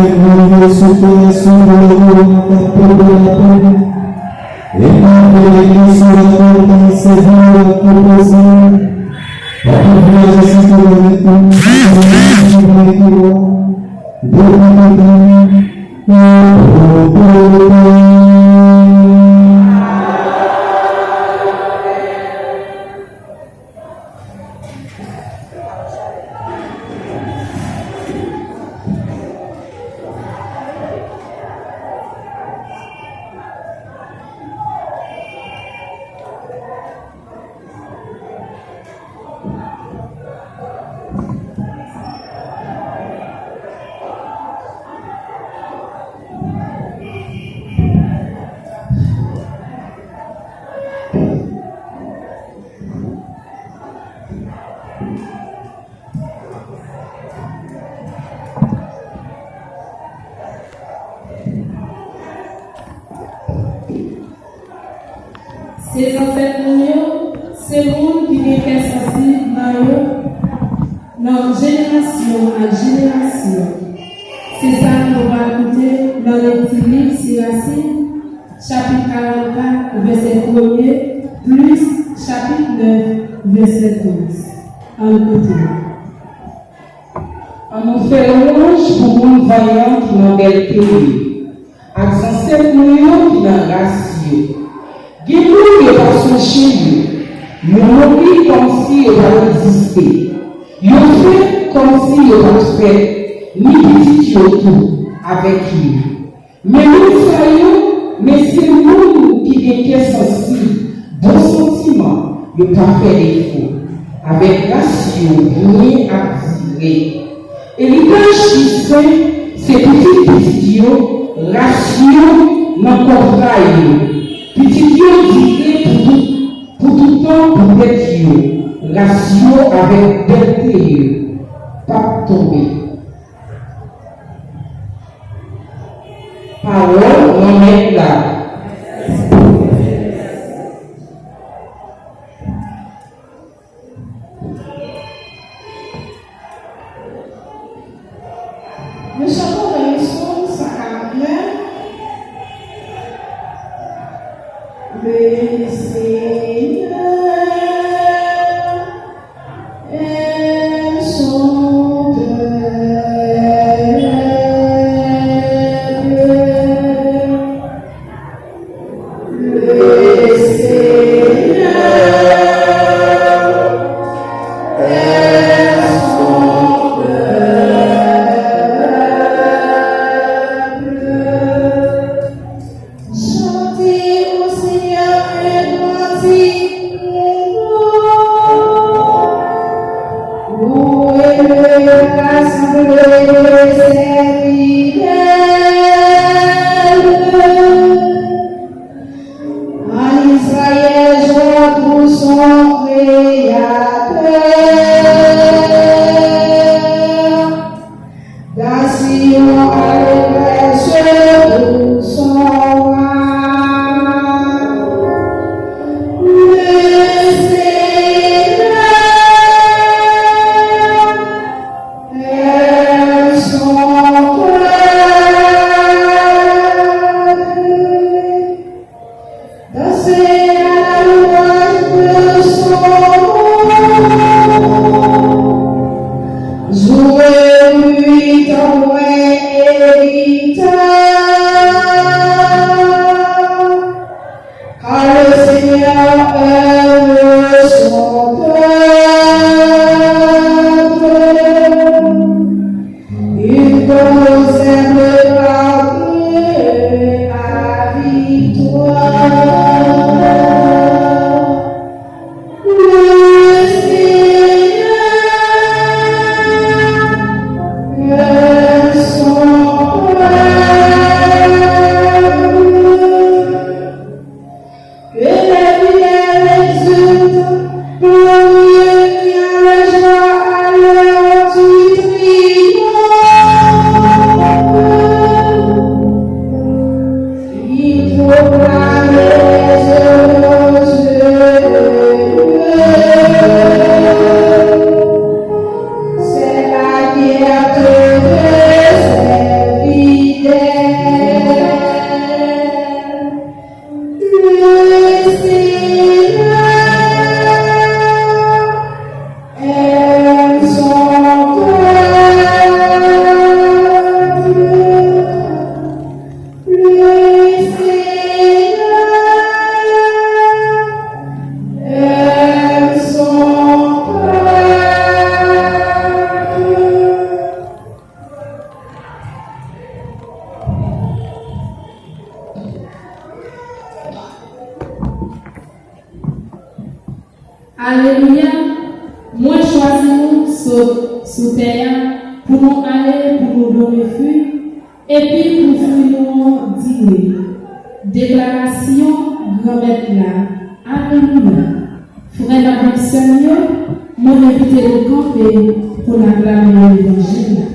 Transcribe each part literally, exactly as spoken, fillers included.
Mwen sou tè sou vòlò k ap pote lapè. E mwen fè legliz sou latè k ap sèvi yo ak pwopoze. Pa pou vle resite mwen pou mwen ki wa. Depi toutan, mwen pwopoze. Se zansèt nou yo, se moun ki gen kè sansib nan yo, nan jenerasyon ak jenerasyon. Se sa nou pral koute nan lekti liv Siracide, chapit karannkat, vèsè premye, plis chapit nèf, vèsè douz. Ann koute. Ann nou fè lwanj pou moun vanyan ki nan bèlte yo, ak zansèt nou yo ki nan ras yo. Gen moun yo pa sonje yo, yo mouri kòmsi yo pa t egziste. Yo fèt kòmsi yo pa t fèt, ni pitit yo tou avèk yo. Men moun sa yo, men se moun ki gen kè sansib, bon santiman, yo pa fè defo. Avèk ras yo, byen ap dire. Eritaj ki sen, se pitit pitit yo, ras yo nan kòtray yo. Pitit yo dire pou tout, pou toutan pou tèt yo, ras yo avèk bèlte yo p ap tonbe. Pawòl Granmèt la. Nou chante yon leson sa ka byen. Le Seigneur aime son peuple. Le Seigneur aime son peuple. Chantez au Seigneur un cantique nouveau. Louez-le, assemblée des fidèles. En Israël, joie pour son Créateur. Dans Sion, allégresse pour son roi. Le Seigneur aime son peuple. Dansez à la louange de son nom. Jouez lui tambourins et guitares, car le Seigneur aime son peuple. Il donne aux aigles par la victoire. Le Seigneur aime son peuple. Alelouya! Mwen chwazi nou sot sou tè a pou nou ale, pou nou donnen fwi, epi pou fwi nou an dire. Deklarasyon Granmèt la. Alelouya! Frè n avèk sè n yo, mwen envite nou kanpe pou n aklame levanjil la.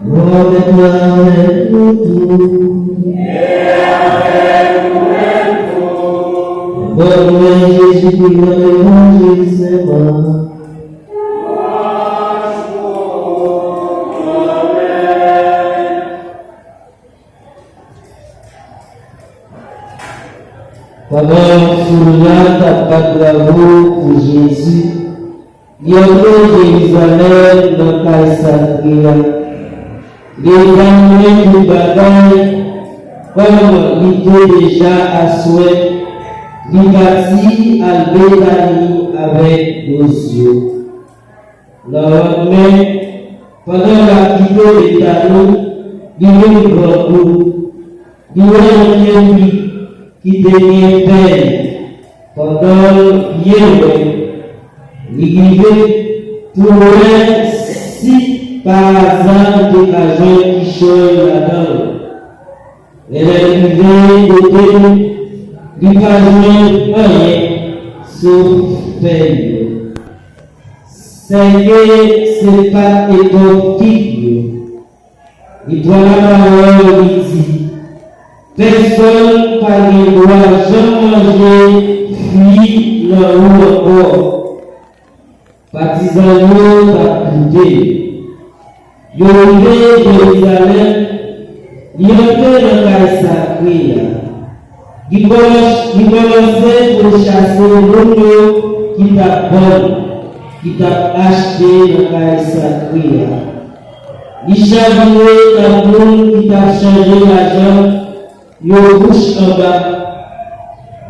Granmèt la avèk nou tout. Bòn nouvèl Jezikri nan levanjil Sen Mak. Pandan foul la t ap bat bravo pou Jezi, li antre Jerizalèm nan kay sakre a. Li egzamine tout bagay kòm li te deja aswè, li pati al Betani avèk douz yo. Nan landmen, pandan l ap kite Betani, li vin grangou. Li wè yon tyenn pik ki te gen pèn. Pandan l byen lwen, li rive pou l wè si pa aza li te ka jwenn kichòy ladan l. Lè l rive kote l, li pa jwenn anyen sof fèy yo. Sèke se pa t etòf fig yo. Li pran lapawòl, li di, pèsonn pa gen dwa janm manje fwi nan ou ankò. Patizan yo t ap koute l. Yo rive Jerizalèm, li antre nan kay sakre a. Li kòmanse, li kòmanse pou l chase moun yo ki t ap vann, ki t ap achte nan kay sakre a. Li chavire tank moun ki t ap chanje lajan yo bouch anba,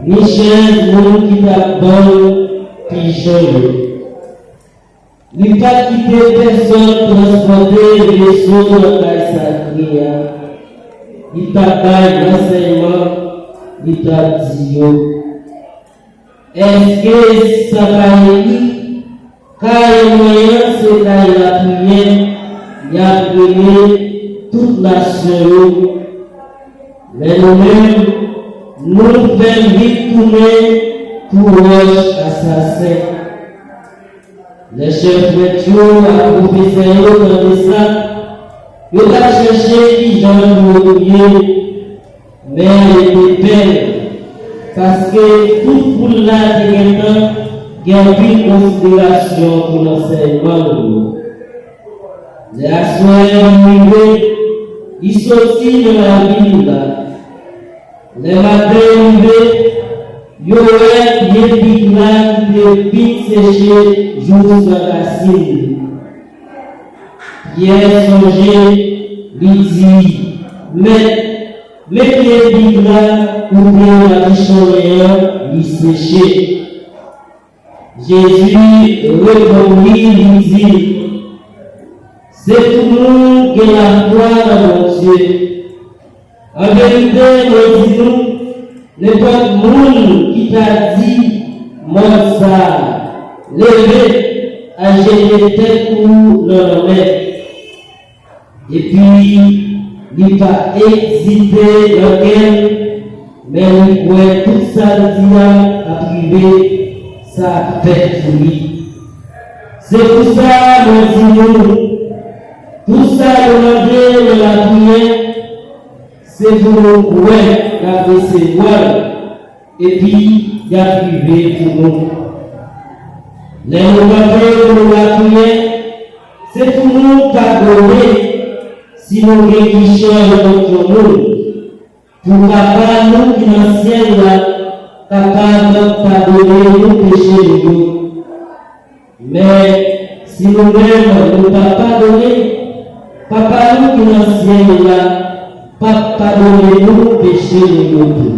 ni chèz moun ki t ap vann pijon yo. Li pa t kite pèsonn transpòte veso nan kay sakre a. Li t ap bay ansèyman, li t ap di yo, èske sa pa ekri, kay mwen an se kay lapriyè, y ap rele tout nasyon yo? Men nou menm, nou fè l vin tounen twou wòch asasen. Lè chèf prèt yo ak pwofesè yo tande sa, yo t ap chèche kijan pou yo touye l, men yo te pè l, paske tout foul la te gentan gen anpil konsiderasyon pou ansèyman l yo. Lè aswè an rive, li soti nan lavil la. Lè maten rive, yo wè pye fig la ki te fin seche jous nan rasin li. Pyè sonje, li di, Mèt, men pye fig la kote madichonnen an, li seche. Jezi reponn li, li di, Se pou nou gen lafwa nan Bondye. An verite, mwen di nou, nenpòt moun ki ta di mòn sa a, leve, al jete tèt ou nan lanmè, epi li pa ezite nan kè l, Men li kwè tout sa l di a ap rive, sa ap fèt pou li. Se pou sa mwen di nou, tout sa nou mande nan lapriyè, se pou nou kwè n ap resevwa l, epi y ap rive pou nou. Lè nou kanpe pou nou lapriyè, se pou nou padone si nou gen kichay kont yon moun, pou Papa nou ki nan syèl la kapab padone nou peche nou yo. Men, si nou menm nou pa padone, Papa nou ki nan syèl la p ap padone nou peche nou yo tou.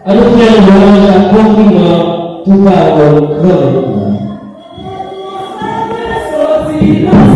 An nou fè lwanj ak konpliman pou pawòl granmèt la.